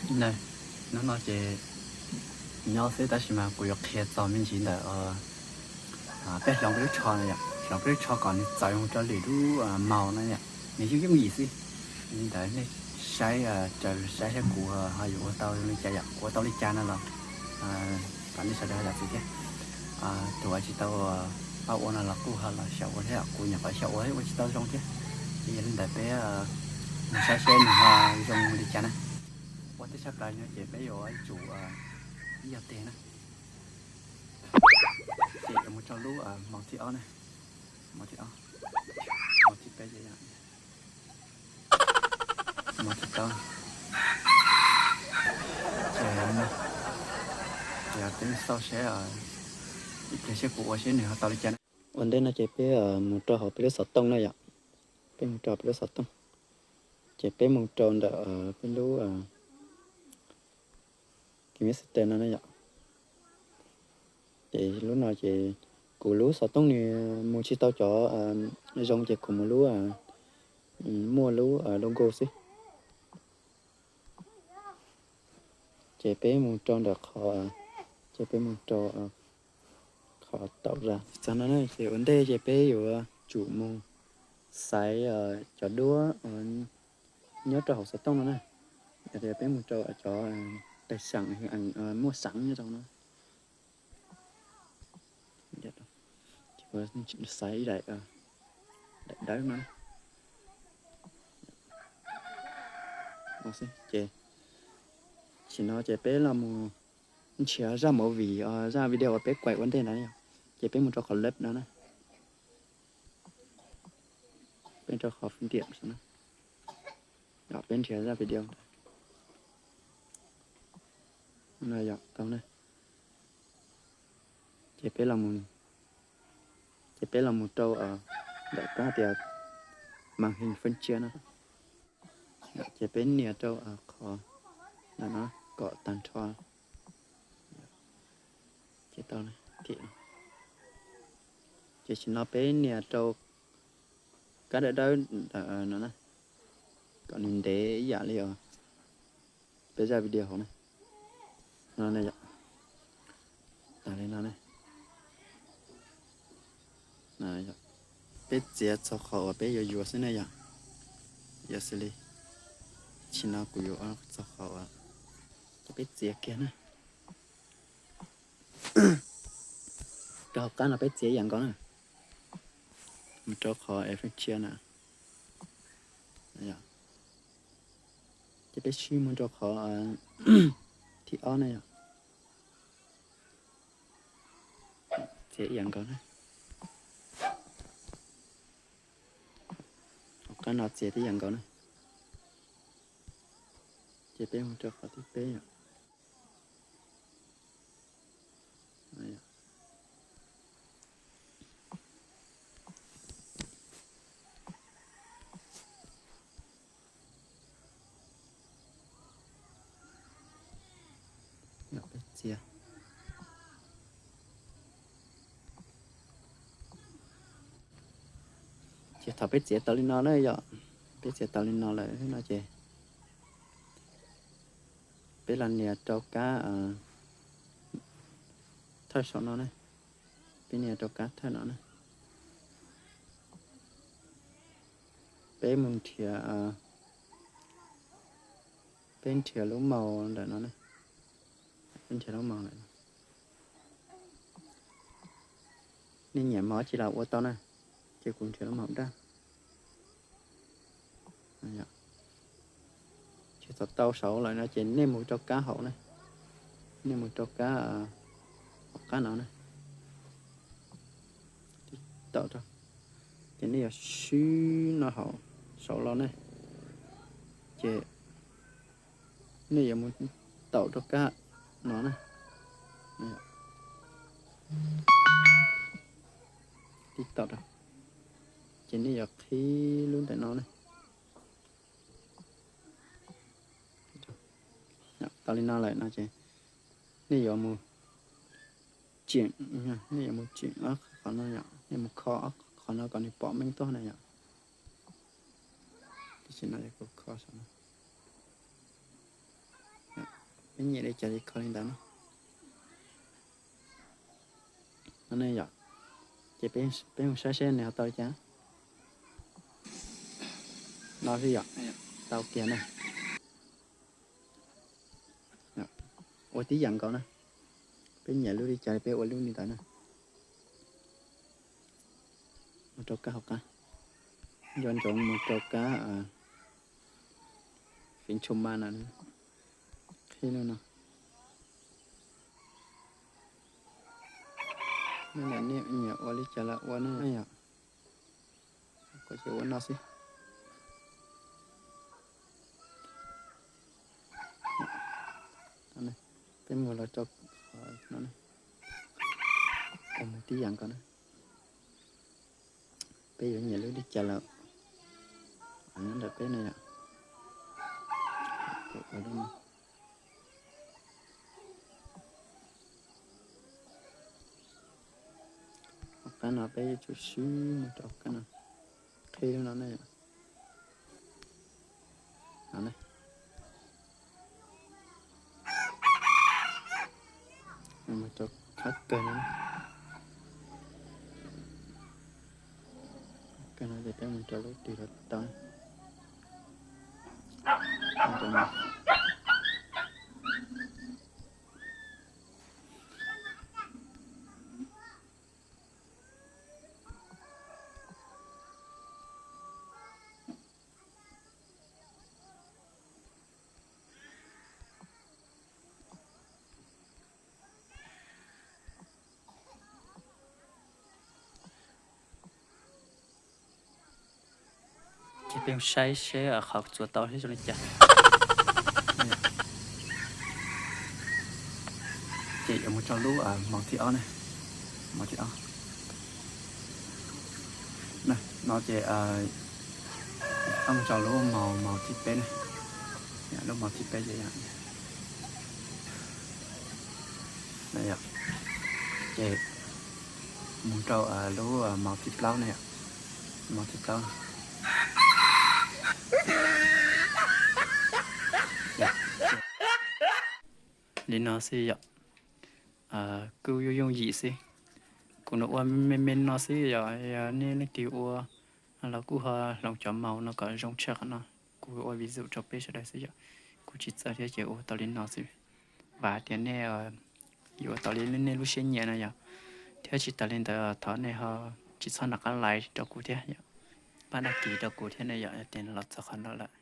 Hnub no ces nyob xwb tab sis mas kuv yuav qhia txog me ntsis ntawm peb hloov peb lub tsho no yom, hloov peb lub tsho kom nws txaus zoo rau lwm lub maus no yom, nws yooj yooj yim xwb. Li ntawd nej saib raws saib saib kuv ho yuav ua tau li cas yom, kuv ua tau li cas no los kom nej sawv daws zam txim thiab. Tus uas tsis tau paub ua no los kuj ho los xyaum ua thiab, kuv nyuam qhuav xyaum ua ua tsis tau zoo thiab. Ces yog li ntawd peb mus saib seb nws ho zoo li cas na. Ua tej tshaj plaws no ces peb yuav tsum ib yog teg na. Ces yuav mus rau lub maus thib ob na, maus thib ob, maus thib peb, maus thib plaub. Ces peb xauj seb, ib pliag seb kuv ua seb nws ho tau li cas na. Ua ntej no ces peb mus rau hauv peb lub xov tooj na yom, peb mus rau peb lub xov tooj, ces peb mus rau ntawm peb lub Kis Mexter no na yom. Ces lub no ces kuv lub xov tooj nws mus tsis tau cov zoo ces kuv mus lub muaj lub logo xwb. Ces peb mus rau ntawm qhov, ces peb mus rau qhov tau ra txog no na. Ces ua ntej ces peb yuav tsum mus xaiv cov duab nyob rau hauv xov tooj no na. Yog tias peb mus rau cov tais xeem muaj xeem nyob rau no, xaiv ib daim, daim dawb no. Ces sim no ces peb los mus nrhiav zaj movie, zaj video uas peb kuaim ua ntej ntawd. Ces peb mus rau qhov lab no na, peb rau qhov fij tiam no, peb nrhiav zaj video no yom, tau na. Ces peb los, ces peb los mus rau ntawm kab tias màn hình phân chia no. Ces peb nias rau qhov ntawm no kom tag nrho. Ces tau, ces sim no peb nias rau kab dawb dawb no na, kom nws ntev ib yam li os peb zaj video hauv na. No ne yom, tas li no ne. Peb txiav txog qhov uas peb yuav yuav xwb ne yom. Yog xws li, sim no kuv yuav txog qhov uas, ces peb txiav kiag na. Rau hauv qab no peb txiav ib yam nkaus na. Mus rau qhov phân chia na. Ces peb swb mus rau qhov thib ob na yom. Txiav ib yam nkaus na. Hauv qab no txiav tib yam nkaus na. Ces peb mus rau qhov thib peb yom. Ces thaum peb txiav tau li no na yom, peb txiav tau li no lawm no ces peb los nias rau kab thawj saum no na, peb nias rau kab thawj no na. Peb mus nrhiav, peb nrhiav lub maus ntawm no na, peb nrhiav lub maus ntawm no. Nej nyiam maus dab tsi los ua tau na, ces kuv nrhiav lub maus daj. Ces thaum tau saud lawm no ces nej mus rau kab hauv na, nej mus rau kab hauv qab no na, tau, ces nej yuav swb no hauv saud los ne, ces nej yuav mus taum rau kab no na, tib taum rau, ces nej yuav qhib lub ntawm no na. Tau li no lawm no ces nej yuav mus tseem, nej yuav mus tseem ob qhov no yom, nej mus kho ob qhov no kom nws pom meej tuaj na yom. Tam sim no kuv kho saum no. Peb nyiam li cas ces kho li ntawd no. No ne yom, ces peb mus saib seb nws ho tau li cas. No xwb yom, tau kiag na. Ua tib yam nkaus na. Peb nyiam lub li cas peb ua lub li ntawd na. Mus rau kab hauv qab, nco ntsoov mus rau kab fim tsho ma na. Qhib lub no. Nej nyiam ua li cas los ua na yom. Kuv ces ua no xwb. Peb mus los rau no, ua mus tib yam nkaus na. Peb yuav nyiam lub li cas los nyob ntawm peb na yom. Hauv qab no peb yuav tsum swb mus rau hauv qab no, qhib lub no na yom. No na, mus rau qab kawg no, kawg no ces peb mus rau lub twg los tau. Ces peb saib seb qhov txuas tau zoo li cas. Ces yuav mus rau lub mos thib ob na, mos thib ob. No ces mus rau lub mos, mos thib peb na, lub mos thib peb ces, ces mus rau lub mos thib plaub na yom, mos thib plaub. Li no xwb yom. Kuj yooj yooj yim xwb. Kuv nws ua me me no xwb yom, yog nej leej twg ua los kuj ho hloov cov mos no kom zoo tshaj qhov no. Kuv ua vis zum rau peb sawv daws xwb yom. Kuv tsis txawj thiab ces ua tau li no xwb. Vam hais tias nej yuav ua tau li nej lub siab nyiam no yom. Thiab tsis tas li ntawd thov nej ho tsis txhob nco qab like rau kuv thiab yom, pab đăng ký rau kuv thiab ne yom, yog tias los txog qhov no lawm.